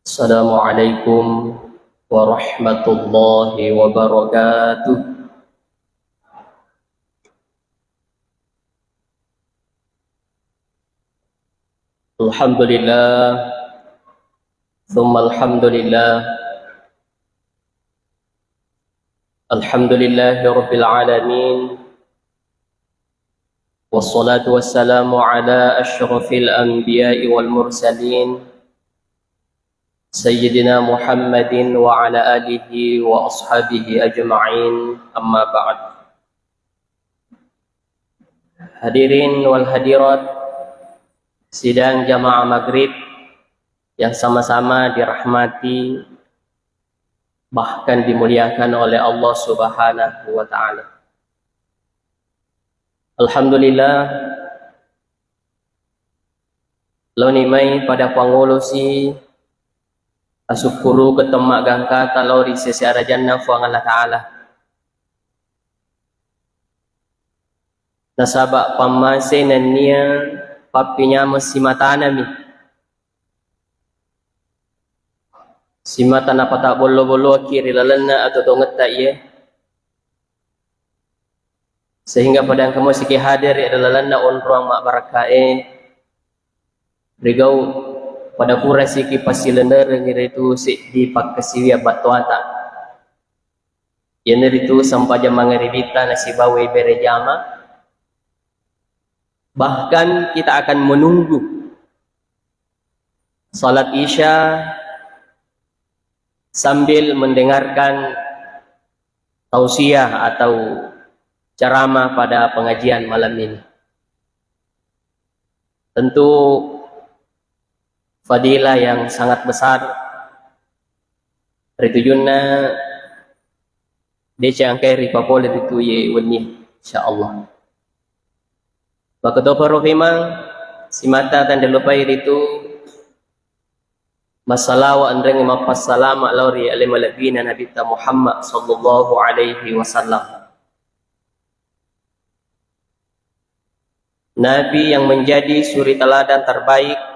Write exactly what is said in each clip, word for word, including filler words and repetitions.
Assalamualaikum warahmatullahi wabarakatuh. Alhamdulillah, tsumma alhamdulillah. Alhamdulillahi rabbil alamin. Wassalatu wassalamu ala asyrafil anbiya'i wal mursalin, Sayyidina Muhammadin wa ala alihi wa ashabihi ajma'in, amma ba'd. Hadirin wal hadirat, sidang jamaah maghrib yang sama-sama dirahmati bahkan dimuliakan oleh Allah Subhanahu wa Ta'ala. Alhamdulillah, laoni mai pada pangolosi asukkurukeng temmaggangkata lao ri sese arajanna Fuang Allah Ta'ala. Nasaba pammase nennia pappinyameng simatanami. Simata napatabbollo-bolloki ri lalenna atuo-tuongetta iye. Sehingga pada engka musiki hadir ri lalenna onrong mabbarakkae, rigau pada purasiki passilendereng ritu seddi pakkasiwiang battoata. Iyanaritu sempajang mangaribitta nasibawai berejama. Bahkan kita akan menunggu salat Isya sambil mendengarkan tausiah atau ceramah pada pengajian malam ini. Tentu fadilah yang sangat besar. Ritujunna deceng engkae ripapole ritu iye wenni, insyaallah. Makkutoparo memang simata tandallupai ritu massalawa enrengnge mappassalama lao ri ale malebbina Nabitta Muhammad sallallahu alaihi wasallam. Nabi yang menjadi suri teladan terbaik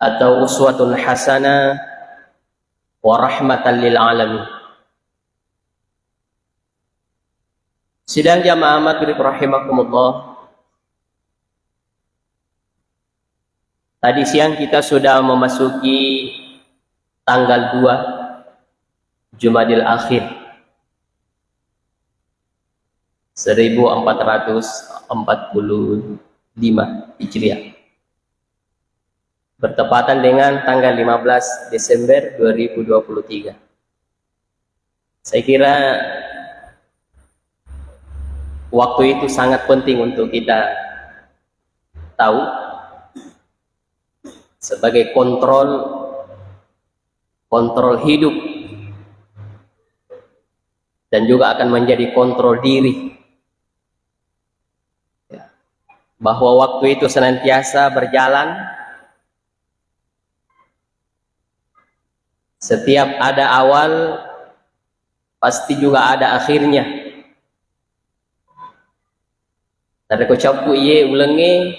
atau uswatun hasanah wa rahmatan lil alamin. Sidang jamaah maghrib rahimakumullah. Tadi siang kita sudah memasuki tanggal dua Jumadil Akhir seribu empat ratus empat puluh lima Hijriah. Bertepatan dengan tanggal lima belas Desember dua ribu dua puluh tiga. Saya kira waktu itu sangat penting untuk kita tahu sebagai kontrol, kontrol hidup, dan juga akan menjadi kontrol diri. Ya. Bahwa waktu itu senantiasa berjalan, setiap ada awal, pasti juga ada akhirnya. Narekko cappu iye ulengnge,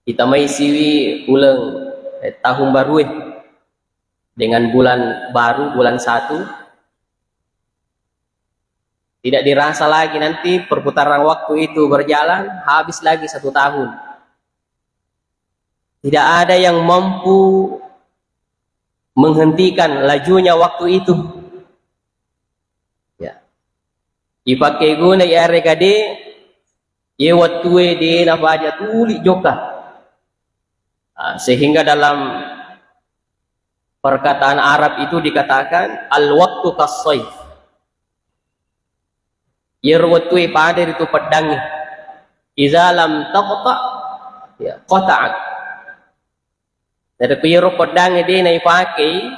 kita mai siwi uleng, eh, tahun baru, eh, dengan bulan baru, bulan satu, tidak dirasa lagi nanti perputaran waktu itu berjalan, habis lagi satu tahun. Tidak ada yang mampu menghentikan lajunya waktu itu. Ya. Ipakkeguna iyarega de, ye wettue de napaja tuli jokka. Ah, sehingga dalam perkataan Arab itu dikatakan, "Al-waktu kas-saif." Iyaro wettue pada ritu peddangnge. "Iza lam taqta, ya, qata'ak." Narekko iyaro peddangnge de naipakei,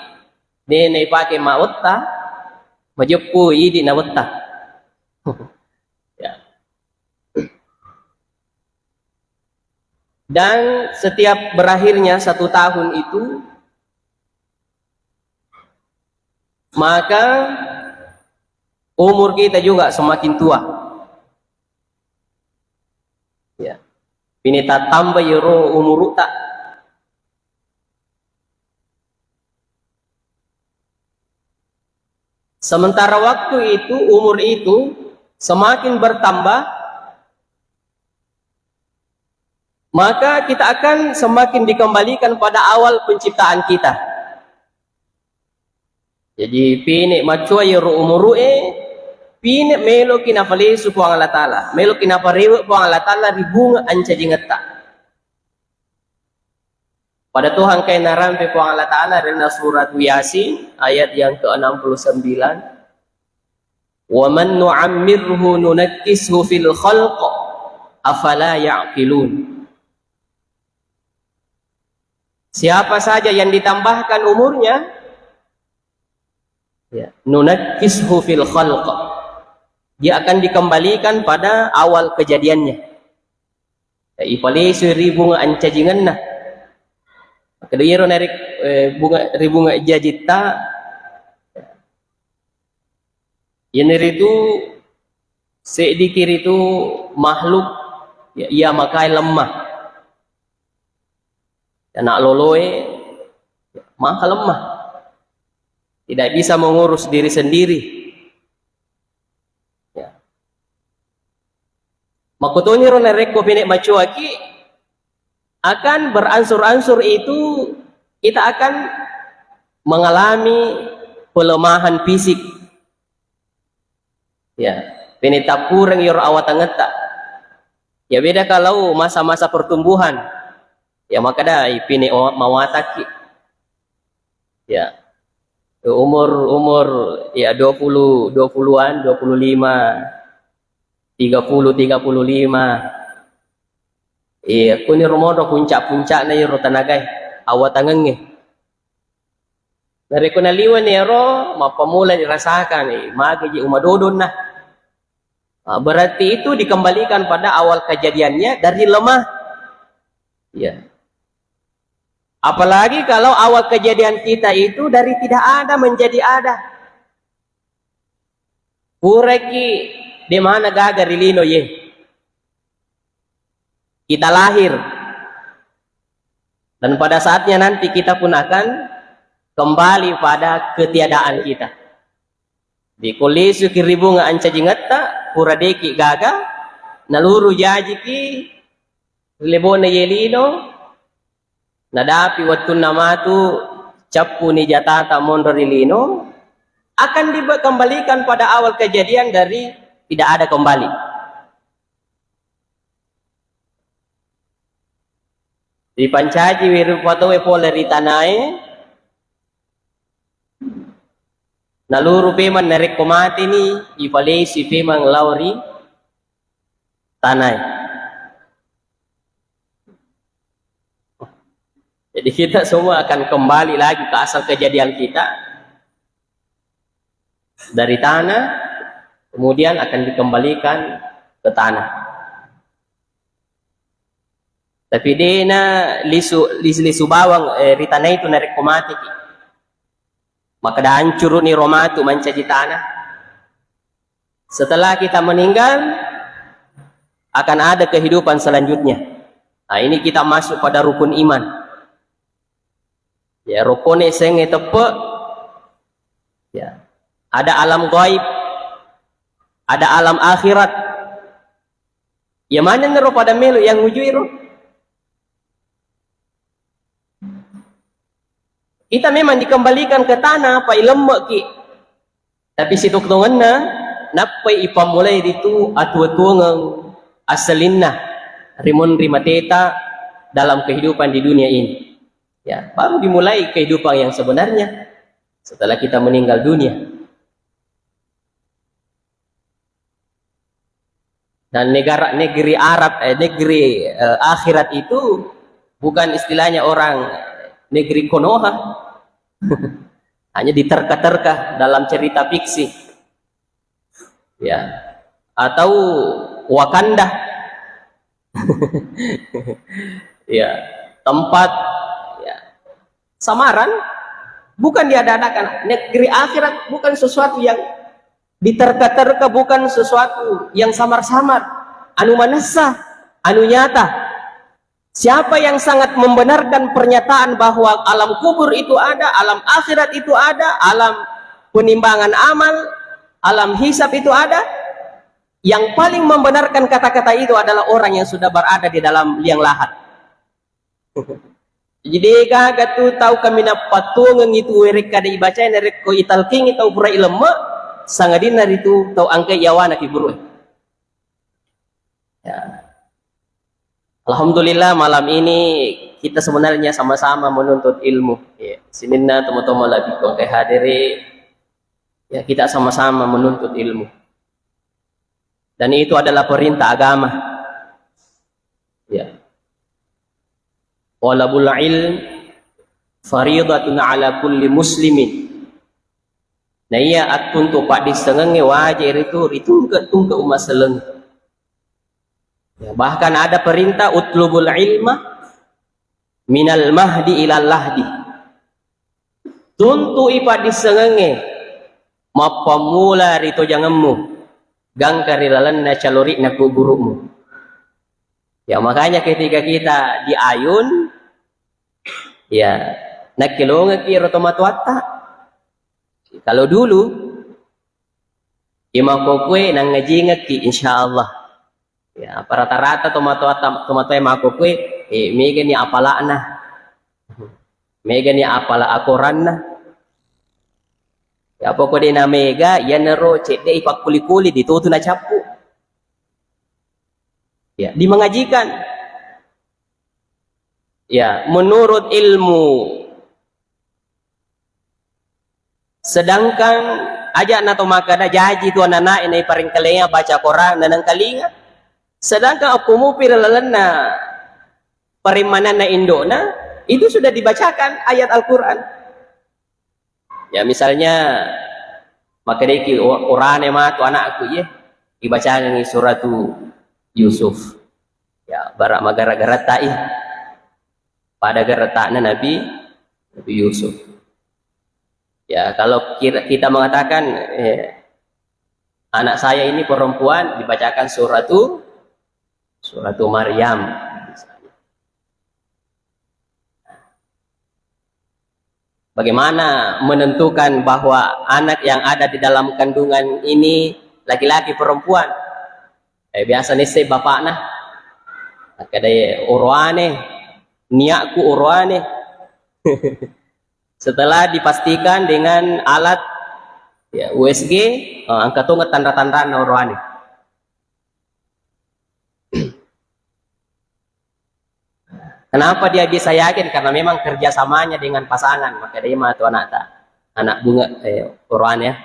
de naipake mawetta, majeppu idi nawetta. Ya. Dan setiap berakhirnya satu tahun itu, maka umur kita juga semakin tua. Ya. Ini tattamba iyaro umuru'ta. Sementara waktu itu, umur itu semakin bertambah, maka kita akan semakin dikembalikan pada awal penciptaan kita. Jadi, pene' macoa iyaro umuru'e, pene' meloki napalesu Puang Allah Ta'ala, meloki naparewe' Puang Allah Ta'ala ri bunge' ancajingetta. Pada toha engkae narampe Puang Allah Ta'ala ri lalenna surat Yasin ayat yang ke enam puluh sembilan, "Wa man nu'ammirhu nunakkishu fil khalq, afala ya'qilun." Siapa saja yang ditambahkan umurnya, ya, nunakkishu fil khalq, dia akan dikembalikan pada awal kejadiannya. Ya, ipalesui ri bunge' ancajingenna. Makkedai iyaro narik, eh, bunge', ri bunge' jajitta, iyanaritu seddiki ritu makhluk, ya, iya makae lemah. Anak loloe maka lemah. Tidak bisa mengurus diri sendiri. Ya. Makkutoniro narekko pene' macoaki, akan berangsur-angsur itu kita akan mengalami pelemahan fisik. Ya, pene' tappureng iyaro awatangetta. Ya, beda kalau masa-masa pertumbuhan. Ya, makkeda pene' mawa-, mawatakki. Ya. Umur, umur, ya, dua puluh, dua puluhan, dua puluh lima, tiga puluh, tiga puluh lima. Iya, kuniro monro puncak-puncakna iyaro tenagae, awatangengnge. Narekko naliwani ero, mappamula dirasakani, magaji umadodonna. Ah, berarti itu dikembalikan pada awal kejadiannya dari lemah. Ya. Apalagi kalau awal kejadian kita itu dari tidak ada menjadi ada. Puraki de' maneng gaga ri lino ye. Kita lahir. Dan pada saatnya nanti kita pun akan kembali pada ketiadaan kita. Dikolisu ki ri bunge' ancajingetta, pura de'ki gaga, naluru jajiki ri lebona ye lino, nadapi wettunna matu, cappuni jatata monro ri lino, akan dikembalikan pada awal kejadian dari tidak ada kembali. Ripancajiwi rupa tauwe pole ri tanae, naluru pemeng narekko mateni, ipalesui pemeng lao ri tanae. Jadi kita semua akan kembali lagi ke asal kejadian kita dari tanah, kemudian akan dikembalikan ke tanah. Tapi de'na lisu, lisu, lisu bawang, eh, ri tanah itu narekko mateki. Makkeda ancuru'ni ro matu mancaji tanah. Setelah kita meninggal, akan ada kehidupan selanjutnya. Nah, ini kita masuk pada rukun iman. Ya, rukun sengnge teppe'. Ya. Ada alam gaib, ada alam akhirat. Ya, manenna ro pada melo yang ngujuiro? Kita memang dikembalikan ke tanah, apa ilemme'ki. Tapi sitoktongenna, nappai ipammulai ritu atuo-tuongeng aselinna rimunri mateta dalam kehidupan di dunia ini. Ya, baru dimulai kehidupan yang sebenarnya setelah kita meninggal dunia. Dan negara, negeri Arab, eh, negeri, eh, akhirat itu bukan istilahnya orang negeri Konoha. Hanya diterka-terka dalam cerita fiksi. Ya. Atau Wakanda. Ya, tempat, ya, samaran, bukan diada-adakan. Negeri akhirat bukan sesuatu yang diterka-terka, bukan sesuatu yang samar-samar, anu manessa, anu nyata. Siapa yang sangat membenarkan pernyataan bahwa alam kubur itu ada, alam akhirat itu ada, alam Penimbangan amal, alam hisab itu ada. Yang paling membenarkan kata-kata itu adalah orang yang sudah berada di dalam liang lahat. Jadi, degaga tu tau kaminang pattuangeng itu werekka de ibacai narekko italkingi tau pura ilemme, sangadinna ritu tau angkai yawana ki guru. Ya. Alhamdulillah, malam ini kita sebenarnya sama-sama menuntut ilmu. Ya. Sininna teman-teman lagi kau hadiri, ya, kita sama-sama menuntut ilmu. Dan itu adalah perintah agama. Ya. Talabul ilm faridatun ala kulli muslimin. Na iya attuntu paddissengengnge wajib ritu ritungke-tungke umma selleng. Ya, bahkan ada perintah, "Utlubul ilma minal mahdi ilal lahdi." Tuntui paddissengengnge mappammula ri tojangemmu, gangka ri lalenna calori'na kuburu'mu. Ya, makanya ketika kita di ayun, ya, nakkelongekki ro tomatoatta. Kalau dulu, imakkokkoe nangngajingekki, insya Allah. Ya, apa rata-rata tomatoatta, tomatoae makkokkoe, eh, megani apala'na. Megani apala akoranna. Ya, pokoknya na mega, iyanaro cedde ipakkuli-kuli, ditutu nacappu. Ya, dimengajikan. Ya, menurut ilmu. Sedangkan aja na to makkeda jaji tu ananae naiparengkalinga baca Quran nanengkalinga. Sedangkan okko mupi ri lalenna parimmananna indokna, itu sudah dibacakan ayat Al-Quran. Ya, misalnya, makkedaki, "O-, orane matu anakku, ye, ibacangengi suratu Yusuf." Ya, bara magara-garatai. Pada garatana Nabi, Nabi Yusuf. Ya, kalau kira, kita mengatakan, eh, "Anak saya ini perempuan," dibacakan suratu, suratu Maryam. Bagaimana menentukan bahwa anak yang ada di dalam kandungan ini laki-laki perempuan? Eh, biasa nisseng bapakna. Makkeda, "Oroane, niatku oroane." Setelah dipastikan dengan alat, ya, U S G, eh, engka tongeng tanra-tanranna oroane. Kenapa dia bisa yakin? Karena memang kerjasamanya dengan pasangan, maka dia matu anakta, anak bunga, eh, oroane, ya.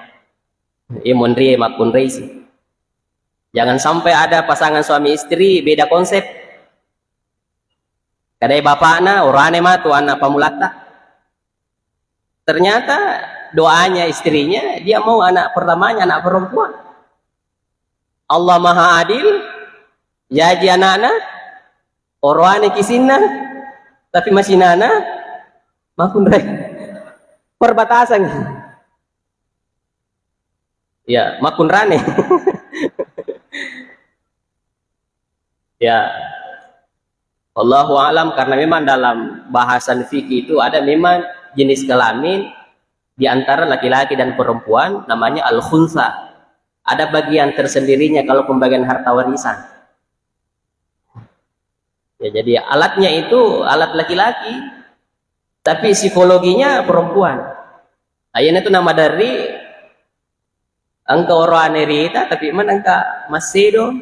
Iya monri makkunrai si. Jangan sampai ada pasangan suami istri beda konsep. Kadai bapakna, orane matu anak pamulatta. Ternyata doanya istrinya, dia mau anak pertamanya anak perempuan. Allah Maha Adil, jaji anakna, oroane kisinna, tapi masinana, makkunrai. Perbatasan. Ya, makkunrane. Ya. Allahu alam, karena memang dalam bahasan fikih itu ada memang jenis kelamin di antara laki-laki dan perempuan namanya al-khunsa. Ada bagian tersendirinya kalau pembagian harta warisan. Ya, jadi alatnya itu alat laki-laki, tapi psikologinya perempuan. Ayana itu nama dari engka oroane rita, tapi men engka massedo.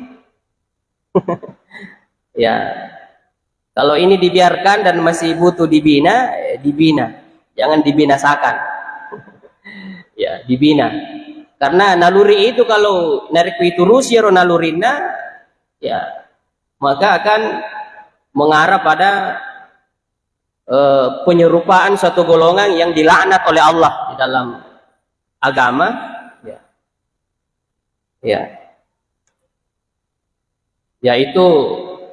Ya, kalau ini dibiarkan dan masih butuh dibina, eh, dibina. Jangan dibinasakan. Ya, dibina. Karena naluri itu kalau narekko iturusi ero nalurinna, ya, maka akan mengarah pada, eh, penyerupaan suatu golongan yang dilaknat oleh Allah di dalam agama. Ya. Ya. Yaitu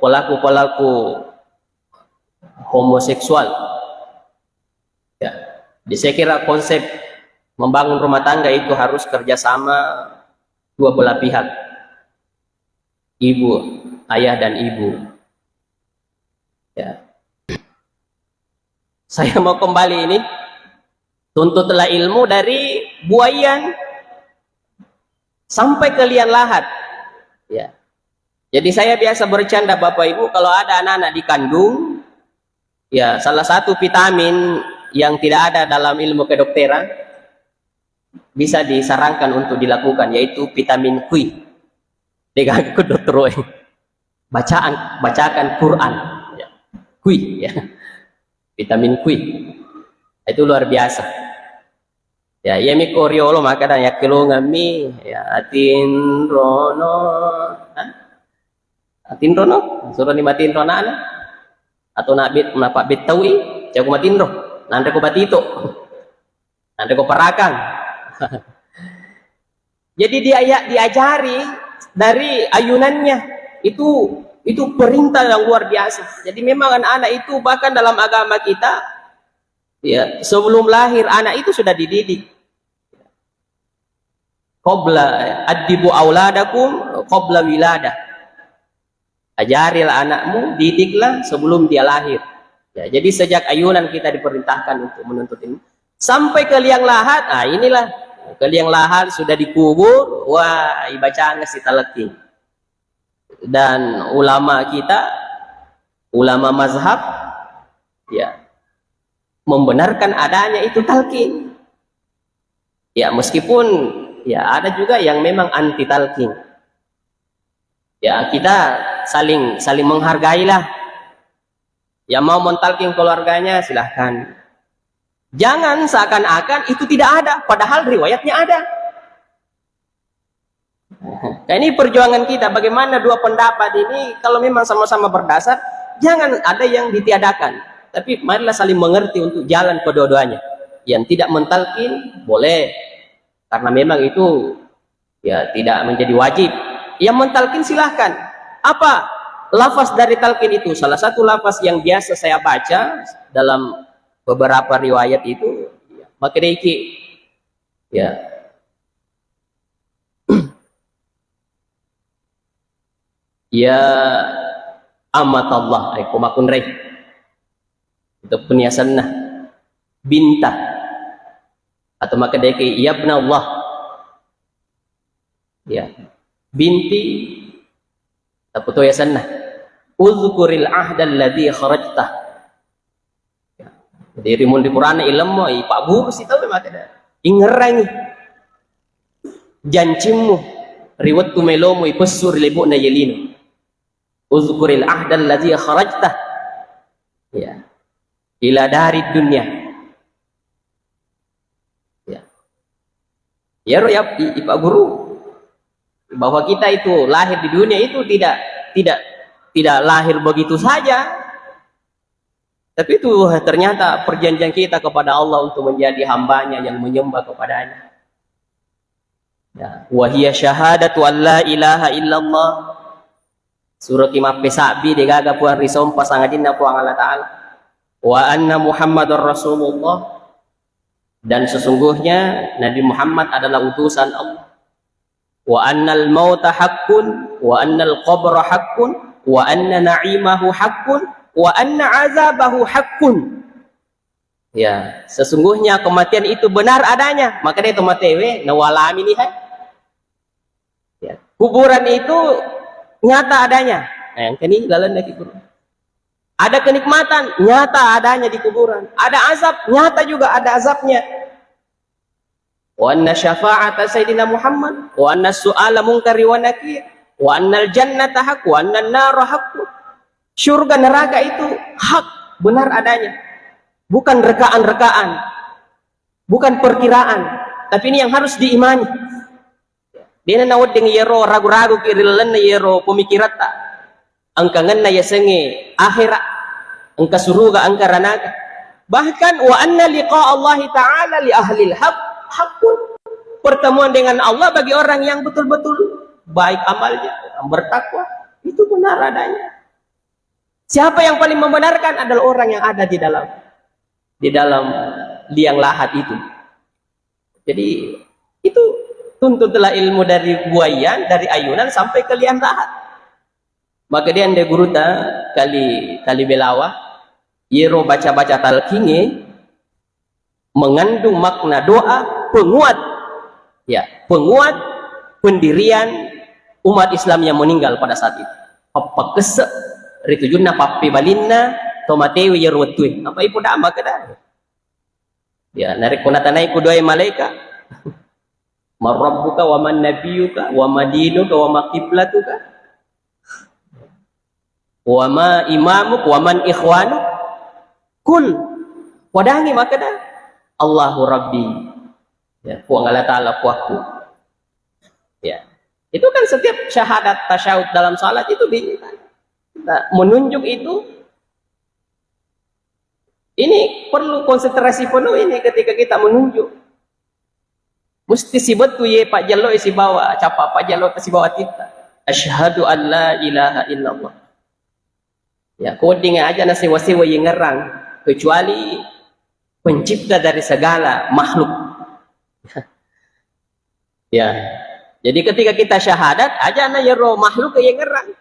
pelaku-pelaku homoseksual. Ya. Jadi saya kira konsep membangun rumah tangga itu harus kerjasama dua belah pihak, ibu, ayah dan ibu. Ya. Saya mau kembali ini, tuntutlah ilmu dari Buayan sampai ke liang lahat. Ya. Jadi saya biasa bercanda Bapak Ibu, kalau ada anak-anak dikandung, ya salah satu vitamin yang tidak ada dalam ilmu kedokteran bisa disarankan untuk dilakukan yaitu vitamin Q. Degaga ku dokter, bacaan, bacakan Quran. Ya. Q, ya. Vitamin Q. Itu luar biasa. Ya, iya mi ko riolo makkeda yakkelongemmi, ya, atinrono. Hah? Atinrono? Suroni matinro anakna? Atau nabit, napa bettaui? Jago matinro. Nanre ko batito. Nanre ko parakang. Jadi dia ya, diajari dari ayunannya. Itu itu perintah yang luar biasa. Jadi memang anak-anak itu bahkan dalam agama kita, ya, sebelum lahir anak itu sudah dididik. Qabla, addibu auladakum qabla wiladah. Ajarilah anakmu, didiklah sebelum dia lahir. Ya, jadi sejak ayunan kita diperintahkan untuk menuntut ilmu. Sampai ke liang lahat, ah, inilah ke liang lahat sudah dikubur, wah, ibacanga si talekking. Dan ulama kita, ulama mazhab, ya, membenarkan adanya itu talqin. Ya, meskipun ya ada juga yang memang anti talqin. Ya, kita saling saling menghargailah. Yang mau mentalkin keluarganya, silahkan. Jangan seakan-akan itu tidak ada, padahal riwayatnya ada. Nah, ini perjuangan kita, bagaimana dua pendapat ini, kalau memang sama-sama berdasar, jangan ada yang ditiadakan. Tapi marilah saling mengerti untuk jalan kedua-duanya. Yang tidak mentalkin, boleh. Karena memang itu, ya, tidak menjadi wajib. Yang mentalkin, silahkan. Apa lafaz dari talqin itu? Salah satu lafaz yang biasa saya baca dalam beberapa riwayat itu, ya, makkeda iki, ya, ya amat Allah, eh, ko makkunrai. Itu peniasanna. Binta. Atau makkeda iki, ya ibna Allah. Ya. Binti, taputo yasenna. Uzkuril ahdal ladzi kharajta. Ya. Jadi rimun ri Qur'an ilemmo, ipagguru si tau makkeda. Ingerangi jancimmu ri wettu melomu ipessu ri lebo'na ye lino. Uzkuril ahdal ladzi kharajta. Ya. Ila dari dunia. Ya. Iyaro ya i- ipagguru bahwa kita itu lahir di dunia itu tidak tidak tidak lahir begitu saja. Tapi itu ternyata perjanjian kita kepada Allah untuk menjadi hambanya yang menyembah kepadanya. Ya, wa hiya syahadatu an la ilaha illallah. Suraki mappesabbi degaga puang risompa sangadinna Puang Allah Ta'ala. Wa anna Muhammadar Rasulullah. Dan sesungguhnya Nabi Muhammad adalah utusan Allah. Wa annal mauta haqqun, wa annal qabra haqqun, wa anna na'imahu haqqun, wa anna azabahu haqqun. Ya, sesungguhnya kematian itu benar adanya. Makkeda to matewe, nawalami ni hai. Ya. Kuburan itu nyata adanya. Nah, yang kini lalan lagi kuburan. Ada kenikmatan, nyata adanya di kuburan. Ada azab, nyata juga ada azabnya. Wa anna syafa'ata Sayyidina Muhammad, wa anna su'ala munkari wa nakir, wa annal jannata haq, wa annan nara haq. Surga neraka itu hak, benar adanya. Bukan rekaan-rekaan, bukan perkiraan, tapi ini yang harus diimani. Dena nawedding iyaro ragu-ragu ki ri lalenna iyaro pemikiratta. Engkangenna yasengnge akhera, engka suruga, engka ranaka. Bahkan wa anna liqa Allahi ta'ala li ahlil haq haqqun. Pertemuan dengan Allah bagi orang yang betul-betul baik amalnya, yang bertakwa, itu benar adanya. Siapa yang paling membenarkan adalah orang yang ada di dalam di dalam liang lahat itu. Jadi itu tuntutlah ilmu dari buayan, dari ayunan sampai ke liang lahat. Makkeda ande guruta Kali Kali Belawa, iyaro baca-baca talkinge mengandung makna doa Penguat, ya, penguat pendirian umat Islam yang meninggal pada saat itu. Pappakesse ri tujunna pappebalinna to matewe iyaro wettue. Apa ipo dama keda? Ya, narekko natanai ku doae malaika, "Man rabbuka wa man nabiyuka wa ma dinuka wa ma qiblatuka wa ma imamuk wa man ikhwanuk?" Kul, wadangi makkeda, "Allahu Rabbi." Ya, Puang Allah Ta'ala puakku. Ya. Itu kan setiap syahadat tasyahud dalam salat itu di, nah, menunjuk itu. Ini perlu konsentrasi penuh ini ketika kita menunjuk. Musti sibettu ye pajjello sibawa, capa pajjello sibawa titta. Asyhadu an la ilaha illallah. Ya, koding aja na sewa-sewa yengerang, kecuali pencipta dari segala makhluk. Ya. Jadi ketika kita syahadat, aja na yero makhluk yengerang.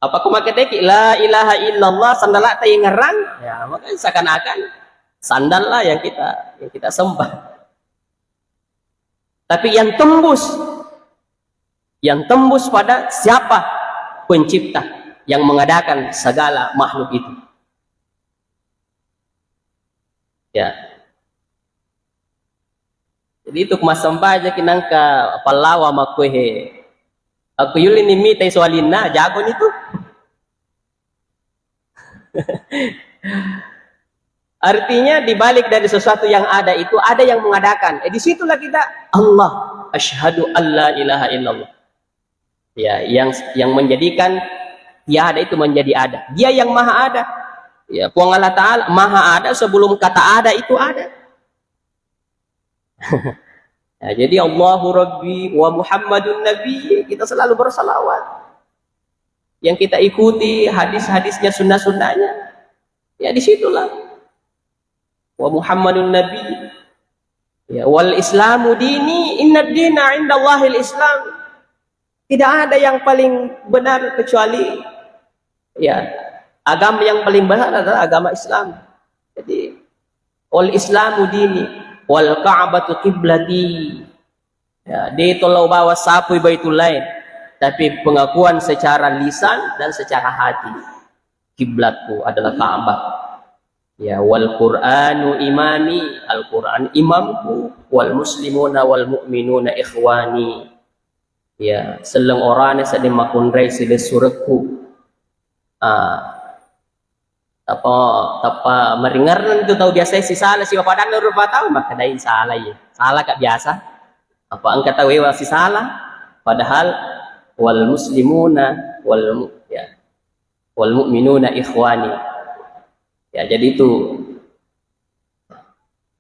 Apa ko makkedeki la ilaha illallah, sandalata yengerang? Ya, maka seakan-akan sandallah yang kita, yang kita sembah. Tapi yang tembus, yang tembus pada siapa pencipta yang mengadakan segala makhluk itu. Ya. Jadi itu massembah aja ki nangka pallawa makkuehe. Aku yuli ni mita iso alinna, jago ni tu. Artinya di balik dari sesuatu yang ada itu ada yang mengadakan. Eh, disitulah kita, Allah, asyhadu alla ilaha illallah. Ya, yang yang menjadikan tiada itu menjadi ada. Dia yang maha ada. Ya, Puang Allah Ta'ala maha ada sebelum kata ada itu ada. Ya, jadi Allahu Rabbi wa Muhammadun Nabi, kita selalu bersalawat. Yang kita ikuti hadis-hadisnya, sunnah-sunnahnya, ya disitulah. Wa Muhammadun Nabi. Ya, wal Islamu dini, inna dina indallahil Islam. Tidak ada yang paling benar kecuali, ya, agama yang paling benar adalah agama Islam. Jadi, wal Islamu dini, wal Ka'batu qiblati. Ya, de tollau bawa sapui Baitullain, tapi pengakuan secara lisan dan secara hati, kiblatku adalah Ka'bah. Ya, wal Qur'anu imami, Al-Quran imamku, wal muslimuna wal mu'minuna ikhwani. Ya, selleng orane sedding makkunrai silessurekku. Ah, tappa, tappa maringerreng tu tau biasa sisala siwa padanna rupa tau, makkedai sala ye. Sala ka biasa. Apa engka tau ewa sisala? Padahal wal muslimuna wal mu-, ya, wal mu'minuna ikhwani. Ya, jadi itu.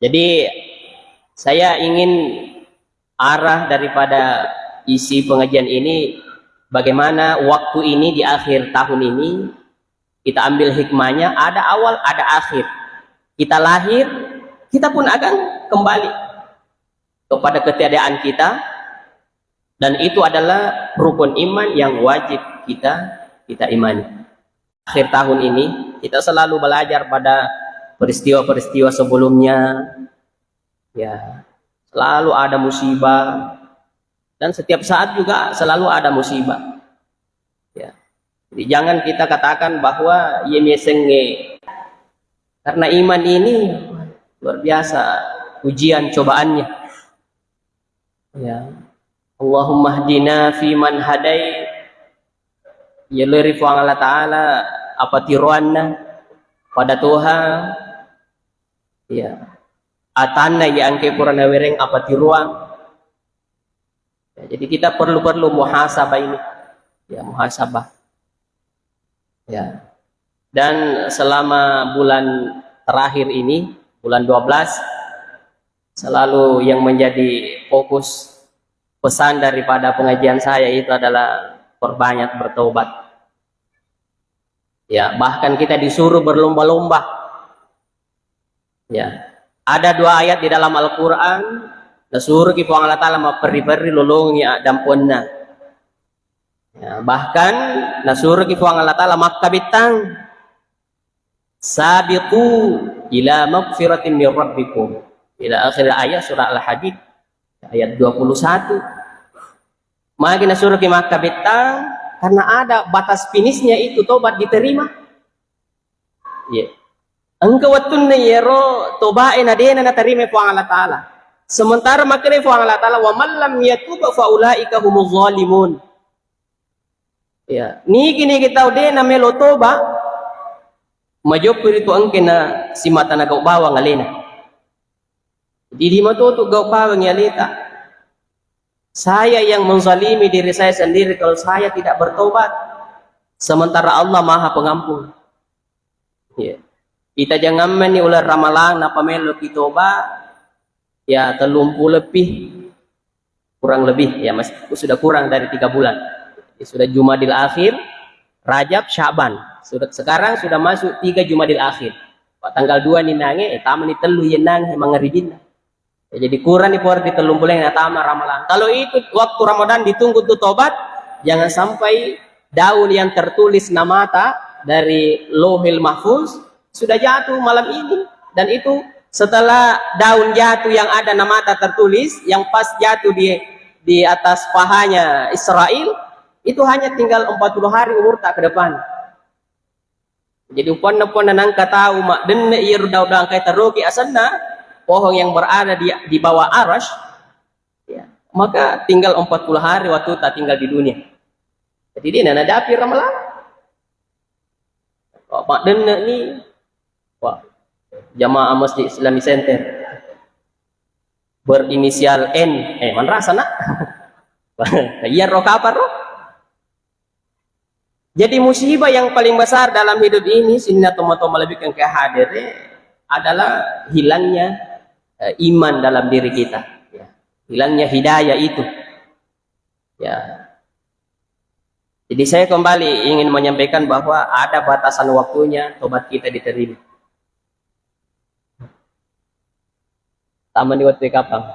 Jadi saya ingin arah daripada isi pengajian ini, bagaimana waktu ini di akhir tahun ini kita ambil hikmahnya, ada awal, ada akhir. Kita lahir, kita pun akan kembali kepada ketiadaan kita, dan itu adalah rukun iman yang wajib kita kita imani. Akhir tahun ini, kita selalu belajar pada peristiwa-peristiwa sebelumnya. Ya, selalu ada musibah, dan setiap saat juga selalu ada musibah. Ya. Jadi jangan kita katakan bahwa ye mesenge, karena iman ini luar biasa ujian cobaannya. Ya. Allahumma hdina fi man hadait. Yelori Puang Allah Ta'ala apa tiroanna pada toha. Ya. Atanna ya angke pura nawereng apa tiroang. Ya, jadi kita perlu-perlu muhasabah ini. Ya, muhasabah. Ya. Dan selama bulan terakhir ini, bulan dua belas, selalu yang menjadi fokus pesan daripada pengajian saya itu adalah perbanyak bertobat. Ya, bahkan kita disuruh berlomba-lomba. Ya. Ada dua ayat di dalam Al-Quran, nasuruki Puang Allah Ta'ala mapperri-perri lolongi dampuanna. Ya, bahkan nasuruki Puang Allah Ta'ala makkabittang, "Sabiqu ila magfiratin min rabbikum." Ila akhir ayat surah Al-Hadid, ayat dua puluh satu. Magi nasuroki makkabettang, karena ada batas finishnya itu tobat diterima. Iya. Engka wettunna iyaro tobae na dena natarima Puang Allah Ta'ala. Sementara makkeda Puang Allah Ta'ala, "Wa man lam yatub fa ulaika humuz zalimun." Ya, nigi-nigi tau de namelo toba, majoppi ritu engke na simata nagau bawang alena. Jadi, lima tutu gau bawang aleta. Saya yang menzalimi diri saya sendiri kalau saya tidak bertobat. Sementara Allah Maha Pengampun. Ya. Ita jangan meni ular Ramalang napa melo ki toba, ya, tellung puluh lebih, kurang lebih, ya, mas, sudah kurang dari tiga bulan. Ya, sudah Jumadil Akhir, Rajab, Syaban. Sudah, sekarang sudah masuk tiga Jumadil Akhir. Pak, tanggal dua ni nange, eh, tama ni tellu ye nange mangaribinna. Ya, jadi kurang ni por di tellung bulan natama Ramalang. Kalau itu waktu Ramadan ditunggu tu tobat, jangan sampai daun yang tertulis namata dari Lauhil Mahfuz sudah jatuh malam ini. Dan itu setelah daun jatuh yang ada namata tertulis, yang pas jatuh di di atas pahanya Israel, itu hanya tinggal empat puluh hari umur tak ke depan. Jadi, upanna-upanna nangka tau maddenne iyaro daun-daun engkae taroki asenna, pohon yang berada di, di bawah Arasy, ya, maka tinggal empat puluh hari waktu tak tinggal di dunia. Jadi, dia nadapi Ramalang. Kok maddenne ni, wah, jamaah Masjid Islamic Center berinisial N, eh, manrasa nak? Iya ro kapar ro? Jadi musibah yang paling besar dalam hidup ini, sininna tomatoa malebbikan ke hadir, adalah hilangnya, eh, iman dalam diri kita. Ya. Hilangnya hidayah itu. Ya. Jadi saya kembali ingin menyampaikan bahwa ada batasan waktunya tobat kita diterima. Tama ni waktu kapang.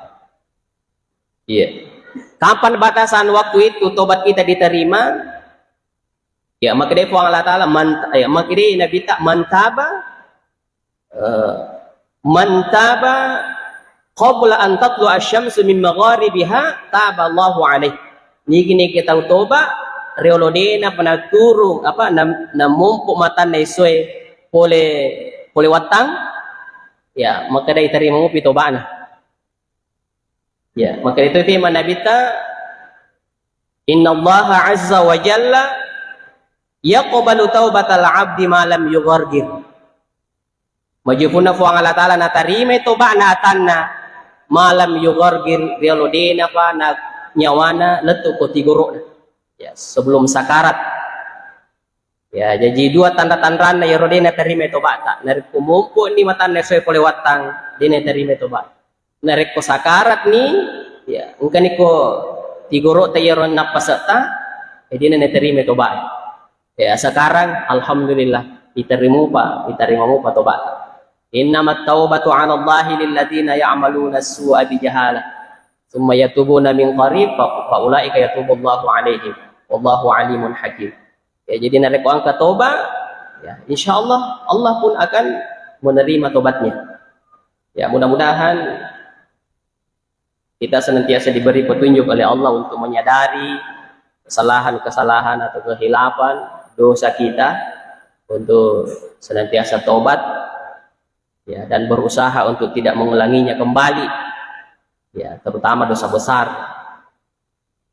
Iya. Kapan batasan waktu itu tobat kita diterima? Ya, makkeda Puang Allah Ta'ala, man, ya, makkeda Nabi ta, "Man taba, eh, man taba qabla an tatlu asy-syamsu min magharibiha, taba Allahu alaih." Nigi-nigi tau toba, riolo dena pernah turung, apa, nam, namompo matanna isoe pole, pole wattang, ya, makkeda iterima mupi tobana. Ya, maka itu tema Nabi ta, "Innallaha azza wa jalla yaqbalu taubatal abdi ma lam yughargir." Majupunna Puang Allah Ta'ala natarimai tobana atanna ma lam yughargir, riolo denapa na nyawana lettu ko tigoro'na. Ya, sebelum sakarat. Ya, jaji dua tanda-tanranna iyaro de naterima toba'ta. Narekko mompo'ni matanna esoe pole wattang, de naterima toba. Narekko sakaratni, ya, engkani ko tigoro'ta iyaro nappase'ta, ya, de naterima toba. Ya, sekarang alhamdulillah, diterima mupa, diterima mupa toba'ta. Innamat taubatu 'alallahi lilladzina ya'maluna su'a bijahalah, tsumma yatubuna min qarib, fa, fa ulaika yatubu Allahu 'alaihim, wallahu 'alimun hakim. Ya, jadi narekko engka toba, ya, insya Allah, Allah pun akan menerima tobatnya. Ya, mudah-mudahan kita senantiasa diberi petunjuk oleh Allah untuk menyadari kesalahan-kesalahan atau kehilafan, dosa kita, untuk senantiasa tobat, ya, dan berusaha untuk tidak mengulanginya kembali, ya, terutama dosa besar.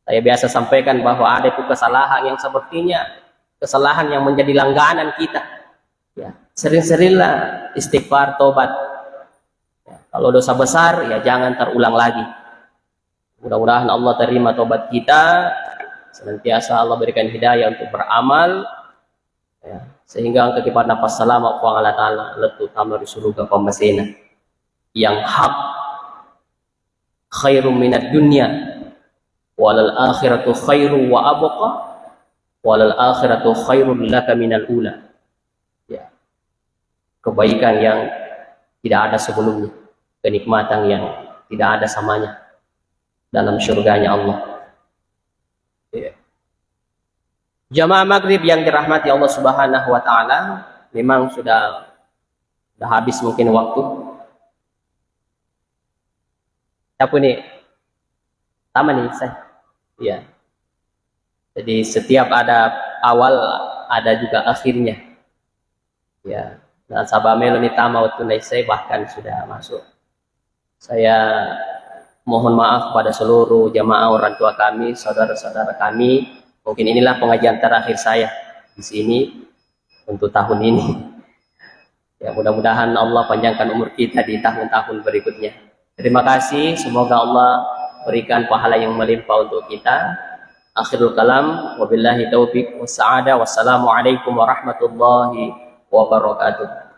Saya biasa sampaikan bahwa ada itu kesalahan yang sepertinya kesalahan yang menjadi langganan kita. Ya, sering-seringlah istighfar, tobat. Ya, kalau dosa besar, ya, jangan terulang lagi. Mudah-mudahan Allah terima tobat kita, senantiasa Allah berikan hidayah untuk beramal, ya, sehingga engka kita napas salama Puang Allah Ta'ala, lettu tama ri suruga pammasena yang hak. Khairum minad dunya, walal akhiratu khairu wa abqa, walal akhiratu khairul laka minal ula. Ya. Kebaikan yang tidak ada sebelumnya, kenikmatan yang tidak ada samanya dalam surganya Allah. Ya. Jamaah maghrib yang dirahmati Allah Subhanahu wa Ta'ala, memang sudah, sudah habis mungkin waktu. Siapa nih? Sama nih, saya. Iya. Jadi setiap ada awal, ada juga akhirnya. Ya, nasaba melo ni tama wettunna isai, bahkan sudah masuk. Saya mohon maaf pada seluruh jamaah, orang tua kami, saudara-saudara kami. Mungkin inilah pengajian terakhir saya di sini untuk tahun ini. Ya, mudah-mudahan Allah panjangkan umur kita di tahun-tahun berikutnya. Terima kasih, semoga Allah berikan pahala yang melimpah untuk kita. Akhirul kalam, wabillahi taufiq wassa'adah. Wassalamualaikum warahmatullahi wabarakatuh.